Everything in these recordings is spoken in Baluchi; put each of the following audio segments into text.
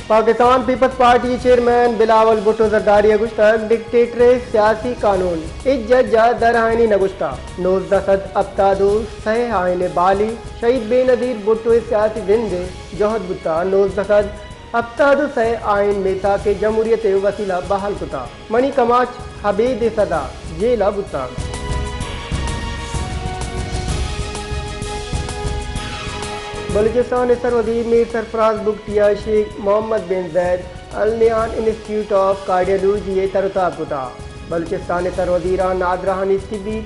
پاکستان پیپلز پارٹی ءِ چیئرمین بلاول بھٹو زرداری ءَ گوشتگ، ڈکٹیٹر ءِ سیاسی قانون ہچ جج ءَ در آئینی نہ گوشتگ۔ نوزدہ سد ہپتاد ءُ سئے آئین ءِ بحالی شہید بے نظیر بھٹو ءِ سیاسی زند ءِ جہد بوتگ۔ نوزدہ سد ہپتاد ءُ سئے آئین میثاق جمہوریت ءِ وسیلہ بحال کتگ۔ منی کماچ ابید ءِ سزا جیل ءَ بوتگ۔ بلوچستان ءِ سروزیر میر سرفراز بگٹی ءَ Sheikh Mohammed bin Zayed Al Nahyan institute of cardiology ءِ تر ءُ تاب کتگ۔ بلوچستان ءِ سروزیر ءَ نادراہانی طبی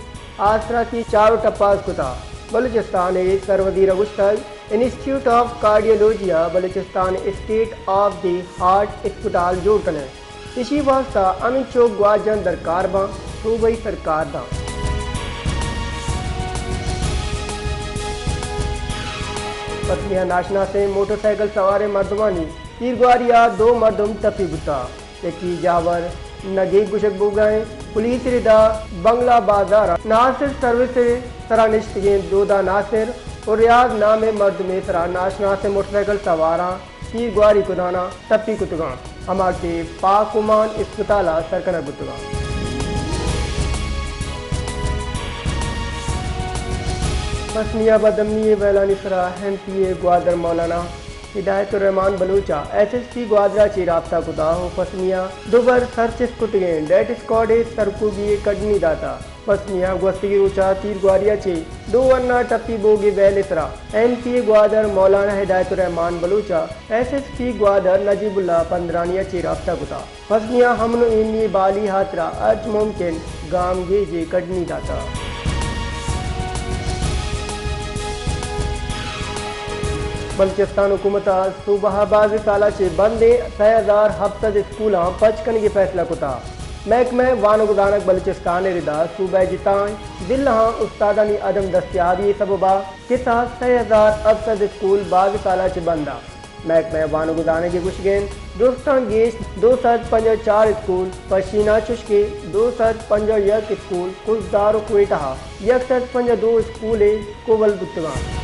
آسراتی چار ءُ ٹپاز کتگ۔ بلوچستان ءِ سروزیر ءَ گوشتگ، انسٹیٹیوٹ آف کارڈیالوجی ءَ بلوچستان ءِ اسٹیٹ آف دی آرٹ اسپتال جوڑ کنیں۔ ایشی واستہ ہمینچو گواجن درکار باں، صوبائی سرکار داں۔ پسنی ءَ ناشناسیں موٹر سائیکل سواریں مردمانی تیرگواری ءَ دو مردم ٹپی بوتگ۔ یکے جاور نگیگ گوشگ بوگ ءَ اِنت۔ پولیس ءِ ردا بنگلہ بازار ءَ ناصر سروس ءِ سرا نشتگیں دودا ناصر ءُ ریاض نامیں مردمے ءِ سرا ناشناسیں موٹر سائیکل سواراں تیرگواری کتگ ءُ ٹپی کتگ اَنت، ہما کہ پاک اومان اسپتال ءَ سر کنگ بوتگ اَنت۔ پسنی ءَ بدامنی ءِ ویلانی سرا ایم پی اے گوادر مولانا ہدایت الرحمان بلوچ ءَ ایس ایس پی گوادر ءَ چہ رابطہ کتگ ءُ پسنی ءَ دوبر سرچست کتگیں ڈیتھ اسکواڈ ءِ سرکوبی ءِ کڈنی داتگ۔ پسنی ءَ گوستگیں روچ ءَ تیرگواری ءَ چہ دو ورنا ٹپی بوگ ءِ ویل ءِ سرا ایم پی اے گوادر مولانا ہدایت الرحمان بلوچ ءَ ایس ایس پی گوادر نجیب اللہ پندرانی ءَ چہ رابطہ کتگ۔ پسنی ءَ امن ءُ ایمنی ءِ بحالی ءِ ہاترا ہرچ ممکن گامگیج ءِ کڈنی داتگ۔ بلوچستان حکومت ءَ صوبہ ءَ بازیں سال ءَ چہ بندیں سئے ہزار ہپت سد اسکولاں پچ کنگ ءِ فیصلہ کتگ۔ محکمہ وانگ ءُ زانگ بلوچستان ءِ ردا صوبہ ءِ جتائیں ضلعاں استادانی عدم دستیابی ءِ سبب ءَ کساس سئے ہزار ہپت سد اسکول بازیں سال ءَ چہ بند اَنت۔ محکمہ وانگ ءُ زانگ ءِ گوشگ اِنت، درستاں گیش دو سد پنجاہ ءُ چار اسکول پشین اَنت، چوشکہ دو سد پنجاہ ءُ یک اسکول کزدار ءُ کوئٹہ ءَ، یک سد پنجاہ ءُ دو اسکول ءِ کوول بوتگ اَنت۔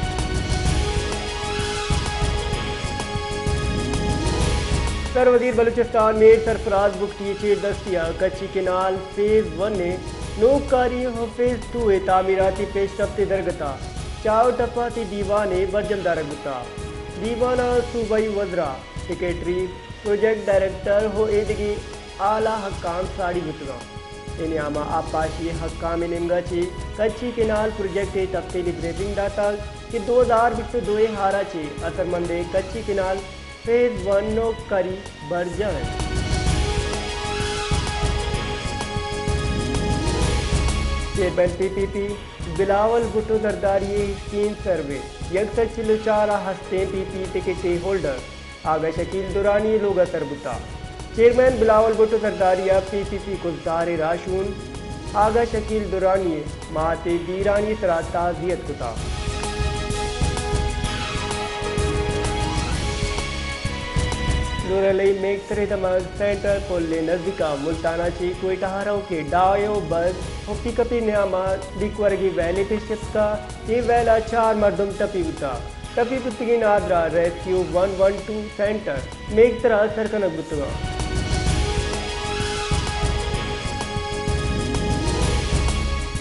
سر وزیر بلوچستان میر سرفراز بگٹی ءِ چیر دستی ءَ کچھی کینال فیز ون ءِ نوکاری ءُ فیز ٹو ءِ تعمیراتی پیشرفت ءِ درگت ءَ چاہ ءُ ٹپاتی دیوانے برجم دارگ بوتگ۔ دیوان ءَ صوبائی وزراء، سیکرٹری، پروجیکٹ ڈائریکٹر ءُ ایدگہ اعلی حکام ساڑی بوتگ اَنت۔ اے نیام ءَ آبپاشی ءِ حکام ءِ نیمگ ءَ چہ کچھی کینال پروجیکٹ ءِ تفصیلی بریفنگ داتگ کہ دو ہزار بیست ءُ دو ءِ ہار ءَ چہ اثرمندیں کچھی کینال فیز ون نوکاری برجاہ اِنت۔ چیئرمین پی پی پی بلاول بھٹو زرداری ءِ اسکین سروے، یک سد چل ءُ چار ءَ ہستیں پی پی ٹکٹ ءِ ہولڈر آغا شکیل درانی ءِ لوگ ءَ سر بوتگ۔ چیئرمین بلاول بھٹو زرداری ءَ پی پی پی کزدار ءِ راہشون آغا شکیل درانی ءِ مات ءِ بیرانی ءِ سرا تعزیت کتگ۔ زورلئی میگتر ءِ دمگ سینٹر پل ءِ نزیک ءَ ملتان ءَ چہ کوئٹہ ءَ روکیں ڈائیو بس ءُ پک اپ ءِ نیام ءَ ڈیک ورگی ویلے پیش کپتگ۔ اے ویل ءَ چار مردم ٹپی بوتگ۔ ٹپی بوتگیں نادراہ rescue one one two centre میگتر ءَ سر کنگ بوتگ اَنت۔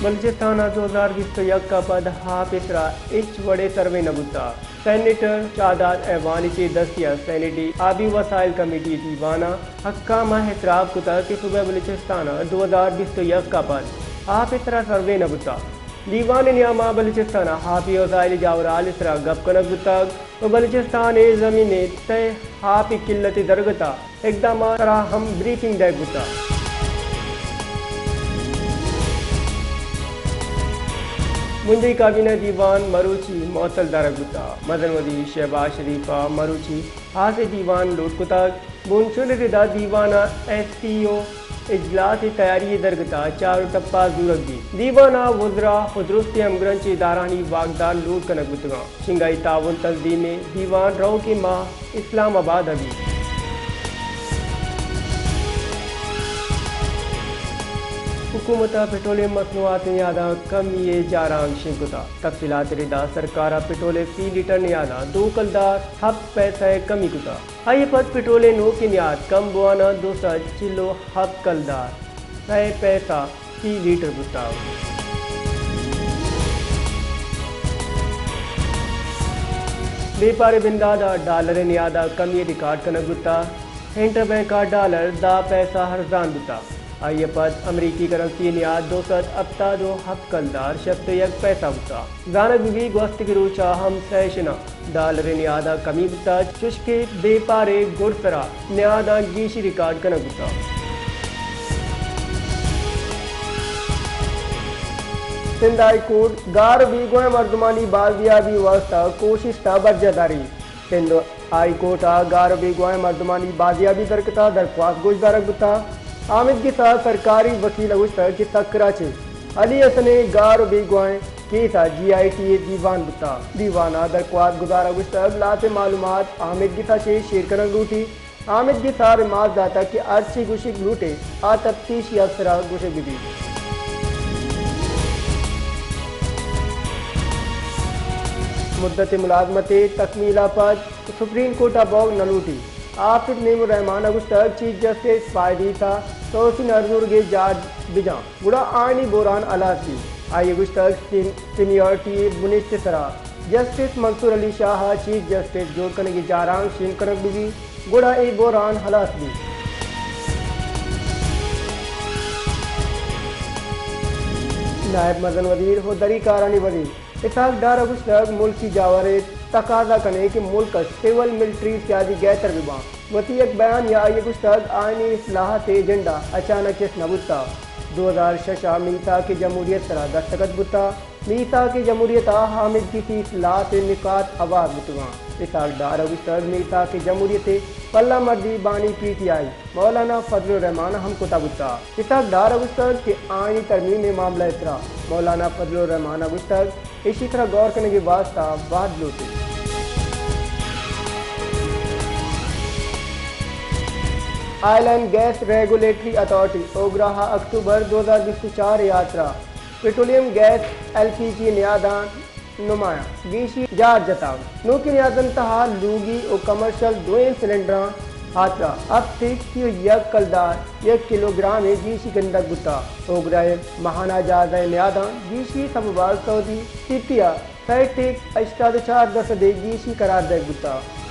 بلوچستان ءَ دو ہزار بیست ءُ یک ءَ پد آپ ءِ سرا ہچ وڑیں سروے نہ بوتگ۔ سینیٹر شہداد اعوان ءِ چیر دستی ءَ سینیٹری آبی وسائل کمیٹی ءِ دیوان ءَ حکام ءَ اعتراف کتگ کہ صوبہ بلوچستان ءَ دو ہزار بیست ءُ یک ءَ پد آپ ءِ سرا سروے نہ بوتگ۔ دیوان ءِ نیام ءَ بلوچستان ءَ آپی وسائل ءِ جاورھال ءِ سرا گپ کنگ بوتگ ءُ بلوچستان ءِ زمین ءِ تہ ءَ آپ ءِ قلت ءِ درگت ءَ اقدامات ءِ سرا ہم بریفنگ دئیگ بوتگ۔ بنجاہی کابینہ ءِ دیوان مروچی معطل دارگ بوتگ۔ مزن وزیر شہباز شریف ءَ مروچی ہاسیں دیوان لوٹ کتگ۔ بنشون ءِ ردا دیوان ءَ ایس پی او اجلاس ءِ تیاری ءِ درگت ءَ چار ءُ ٹپاز زورگ بیت۔ دیوان ءَ وزراء ءُ درستیں ہمگرنچیں ادارھانی واکدار لوٹ کنگ بوتگ اَنت۔ شنگھائی تعاون تنظیم ءِ دیوان روکیں ماہ اسلام آباد ءَ بیت۔ حکومت ءَ پٹرولیم مصنوعات ءِ نیاداں کمی ءِ جارانگ شنگ کتگ۔ تفصیلات ءِ ردا سرکار ءَ پٹرول ءِ فی لیٹر نیاداں دو کلدار ہپت پیسہ ءِ کمی کتگ۔ آئی ءَ پد پٹرول ءِ نوکیں نیاد کم بوان ءَ دو سد چل ءُ ہپت کلدار سئے پیسہ فی لیٹر بوتگ۔ بیپار ءِ بندات ءَ ڈالر ءِ نیاد ءَ کمی ریکارڈ کنگ بوتگ۔ انٹر بینک ءَ ڈالر دہ پیسہ ارزان بوتگ۔ آئی ءَ پد امریکی کرنسی ءِ نیاد دو سد ہپتاد ءُ ہپت کلدار شست ءُ یک پیسہ بوتگ۔ زانگ بہ بیت گوستگیں روچ ءَ ہم سیشن ءَ ڈالر ءِ نیاد ءَ کمی بوتگ، چوشکہ بیپار ءِ گڈسر ءِ نیاداں گیشی ریکارڈ کنگ بوتگ۔ سندھ ہائی کورٹ گار ءُ بیگواہیں مردمانی بازیابی ءِ واستہ کوشست ءَ برجاہ داریت۔ سندھ ہائی کورٹ ءَ گار ءُ بیگواہیں مردمانی بازیابی ءِ درکت ءَ درخواست گوشدارگ بوتگ۔ آمید گس ءِ سرکاری وکیل ءَ گوشتگ کہ سکر ءَ چہ علی حسن ءِ گار ءُ بیگواہیں کیس ءَ جی آئی ٹی ءِ دیوان بوتگ۔ دیوان ءَ درخواست گزار ءَ گوشتگ لہتیں معلومات آمید گس ءَ چہ شیئر کنگ لوٹیت۔ آمید گس ءَ رماز داتگ کہ ہرچی گوشگ لوٹیت آ تفتیشی افسر ءَ گوشگ بہ بیت۔ مدت ملازمت ءِ تکمیل ءَ پد سپریم کورٹ ءَ بوگ نہ لوٹیت۔ حافظ نعیم الرحمان ءَ گوشتگ چیف جسٹس باید ایت ءَ توسین ارزورگ ءِ جاڑ بجن، گڑا آئینی بحران ہلاس بیت۔ آئی ءَ گوشتگ سین-، سینیارٹی ءِ بنشت ءِ سرا جسٹس منصور علی شاہ ءَ چیف جسٹس جوڑ کنگ ءِ جارانگ شنگ کنگ بہ بیت، گڑا اے بحران ہلاس بیت۔ نائب مزن وزیر ءُ دری کارانی وزیر اسحاق ڈار ءَ گوشتگ ملکی جاور ءِ تقاضا کنیں کہ ملک ءَ سول ملٹری سیادی گہتر بہ باں۔ وتی یک بیان ءَ آئی ءَ گوشتگ آئینی اصلاحات ءِ ایجنڈا اچانک چست نہ بوتگ۔ دو ہزار شش ءَ میثاق جمہوریت ءِ سرا دستخط بوتگ۔ میثاق جمہوریت ءَ حامد گسی اصلاحات ءِ نکات آواز بوتگ اَنت۔ اسحاق ڈار ءَ گوشتگ میثاق جمہوریت ءِ پلہ مردی بانی پی ٹی آئی مولانا فضل الرحمان ءَ ہم کتہ بوتگ۔ اسحاق ڈار ءَ گوشتگ کہ آئینی ترمیم ءِ معاملہ ءِ سرا مولانا فضل الرحمان ءَ گوشتگ ایشی ءِ سرا غور کنگ ءِ واستہ وھد لوٹیت۔ Oil and gas regulatory authority OGRA ءَ اکتوبر دو ہزار بیست ءُ چار ءِ ہاترا petroleum gas, L P G, نیاداں نمایاں گیشی جار جتگ۔ نوکیں نیادانی تہا لوگی ءُ کمرشل دوئیں سلنڈراں ہاترا ہپت ٹیک سی ءُ یک کلدار یک کلوگرام ءِ گیشی گندگ بوتگ۔ اوگرا ءِ ماہانہ جہازداری نیاداں گیشی ءِ سبب ءَ سعودی سیپی ءَ سئے ٹیک ہشتاد ءُ چار درسد ءِ گیشی قرار دئیگ بوتگ۔